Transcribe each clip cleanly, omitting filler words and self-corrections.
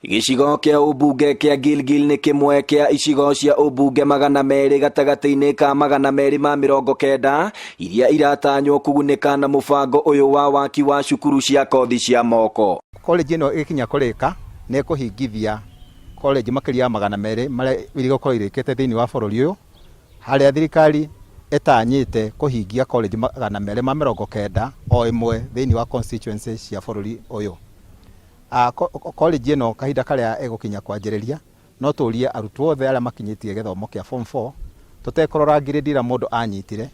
Gĩcigo kĩa ũmbunge kĩa Gilgil nĩ kĩmwe kĩa icigo cia ũmbunge 200 gatagatĩ-inĩ ka 290 iria iratanywo kũgunĩka na mũbango ũyũ wa waki wa cukuru cia kothi cia moko. College ĩno ĩgĩkinya kũrĩka nĩ ĩkũhingithia college makĩria ya 200 marĩa irĩgũkorwo irĩkĩte thĩinĩ wa bũrũri ũyũ, harĩa thirikari ĩtanyĩte kũhingia college 290 o ĩmwe thĩinĩ wa constituency cia bũrũri ũyũ. College ĩno kahinda karĩa ĩgũkinya kwanjĩrĩria, no tũrie arutwo othe arĩa makinyĩtie gĩthomo kĩa form 4, tũtekũrora grade ĩrĩa mũndũ anyitire,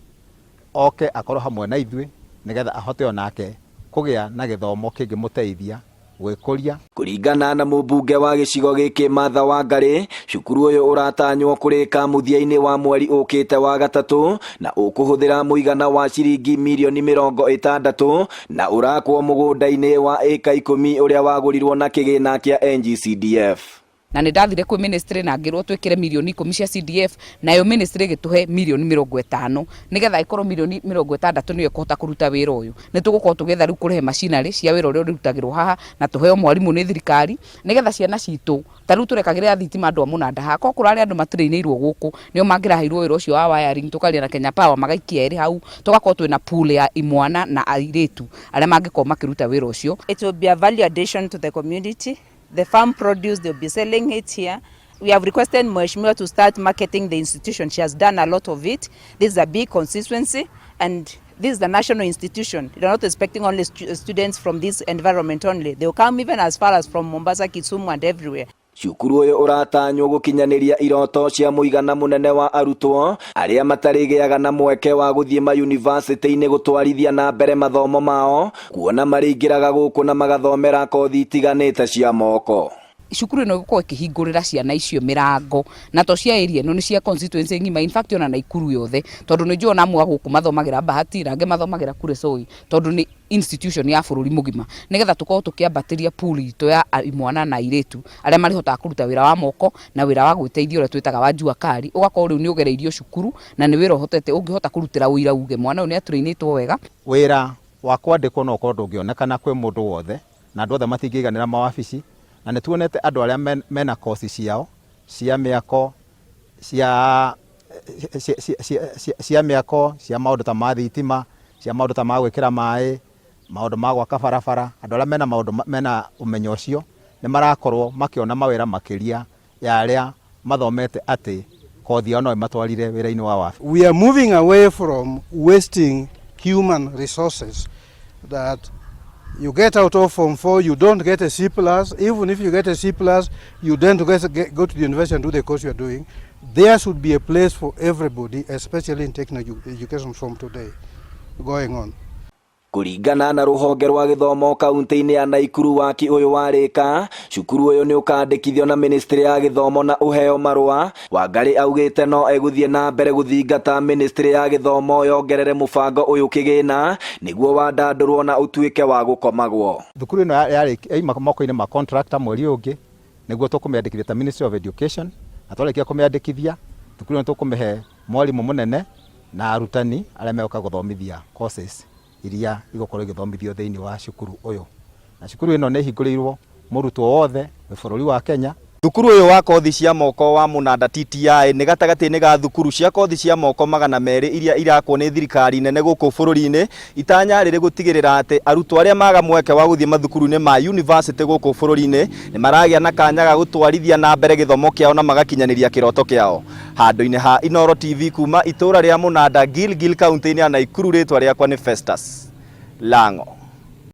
oke akorwo hamwe na ithuĩ nĩgetha ahote onake kũgĩa na gĩthomo kĩngĩmũteithia gwĩkũria. Kũringana na mũmbunge wa gĩcigo gĩkĩ Martha Wangari, cukuru ũyũ ũratanywo kũrĩka mũthia-inĩ wa mweri ũkĩte wa gatatũ na ũkũhũthĩra mũigana wa ciringi mirioni 60 na ũrakwo mũgũnda-inĩ wa ĩka 10 ũrĩa wagũrirwo na kĩgĩna kĩa NGCDF. Na nĩ ndathire kwĩ ministry na ngĩrwo twĩkĩre mirioni 10 cia CDF, nayo ministry ĩgĩtũhe mirioni 50, nĩgetha ĩkorwo mirioni 60 nĩyo ĩkũhota kũruta wĩra ũyũ. Nĩ tũgũkorwo tũgĩetha rĩu kũrĩhe machinery cia wĩra ũrĩa ũrĩrutagĩrwo haha, na tũheo mwarimũ nĩ thirikari, nĩgetha ciana citũ, ta rĩu tũrekagĩrĩra thitima andũ a Mũnanda haha, korwo kũrarĩ andũ matrainĩirwo gũkũ, nĩo mangĩraheirwo wĩra ũcio wa wiring, tũkaria na Kenya Power magaikia erĩ hau, tũgakorwo twĩna pool ya imwana na airĩtu arĩa mangĩkorwo makĩruta wĩra ũcio. It will be a value addition to the community. The farm produce, they'll be selling it here. We have requested Mheshimiwa to start marketing the institution. She has done a lot of it. This is a big constituency and this is the national institution. They're not expecting only students from this environment only. They'll come even as far as from Mombasa, Kisumu and everywhere. Cukuru ũyũ ũratanywo gũkinyanĩria iroto cia mũigana mũnene wa arutwo arĩa matarĩgĩaga na mweke wa gũthiĩ mayunivasĩtĩ-inĩ gũtwarithia na mbere mathomo mao, kuona marĩingĩraga gũkũ na magathomera kothi itiganĩte cia moko. Cukuru ĩno ĩgũkorwo ĩkĩhingũrĩra ciana icio mĩrango, na to cia area ĩno, nĩ cia constituency ng'ima, in fact ona Naikuru yothe, tondũ nĩ njũĩ ona amwe a gũkũ mathomagĩra Bahati na angĩ mathomagĩra Kuresoi, tondũ nĩ institution ya bũrũri mũgima, nĩgetha tũkorwo tũkĩambatĩria pool itũ ya imwana na airĩtu arĩa marĩhotaga kũruta wĩra wa moko na wĩra wa gwĩteithia ũrĩa twĩtaga wa jua kali, ũgakorwo rĩu nĩ ũgereirio cukuru na nĩ wĩra ũhotete ũngĩhota kũrutĩra ũira uge mwana ũyũ nĩ atrainĩtwo wega. Wĩra wa kwandĩkwo no ũkorwo ndũngĩonekana kwĩ mũndũ wothe, na andũ othe matingĩiganĩra mawabici, na nĩ tuonete andũ arĩa mena koci ciao cia mĩako, cia cia mĩako, cia maũndũ ta ma thitima, cia maũndũ ta ma gwĩkĩra maĩ, maũndũ ma gwaka barabara, andũ arĩa mena maũndũ mena ũmenyo ũcio nĩ marakorwo makĩona mawĩra makĩria ya arĩa mathomete atĩ kothi yao no ĩmatwarire wĩra-inĩ wa wabici. We are moving away from wasting human resources that you get out of Form 4, you don't get a C plus. Even if you get a C plus, you don't go to the university and do the course you are doing. There should be a place for everybody, especially in technical education from today going on. Kũringana na rũhonge rwa gĩthomo kaunti-inĩ ya Naikuru, waki ũyũ warĩka, cukuru ũyũ nĩ ũkandĩkithio na ministry ya gĩthomo na ũheo marũa. Wangari augĩte no egũthiĩ na mbere gũthingata ministry ya gĩthomo yongerere mũbango ũyũ kĩgĩna nĩguo wandandũrwo na ũtuĩke wa gũkomagwo. Thukuru ĩno yaima moko-inĩ ma contractor mweri ũyũ ũngĩ, nĩguo tũkũmĩandĩkithia ta Ministry of Education, na twarĩkia kũmĩandĩkithia thukuru ĩno tũkũmĩhe mwarimũ mũnene na arutani arĩa megũka gũthomithia courses iria igũkorwo igĩthomithio thĩinĩ wa cukuru ũyũ. Na cukuru ĩno nĩ ĩhingũrĩirwo mũrutwo wothe wĩ bũrũri wa Kenya. Thukuru ũyũ wa kothi cia moko wa Mũnanda TTI nĩ gatagatĩ-inĩ ga thukuru cia kothi cia moko 200 iria irakwo nĩ thirikari nene gũkũ bũrũri-inĩ, itanya rĩrĩ gũtigĩrĩra atĩ arutwo arĩa maga mweke wa gũthiĩ mathukuru-inĩ ma university gũkũ bũrũri-inĩ nĩ maragĩa na kanya ga gũtwarithia na mbere gĩthomo kĩao na magakinyanĩria kĩroto kĩao. Handũ-inĩ ha Inooro TV kuma itũra rĩa Mũnanda, Gilgil, kaunti-inĩ ya Naikuru, rĩtwa rĩakwa nĩ Festus Lang'o.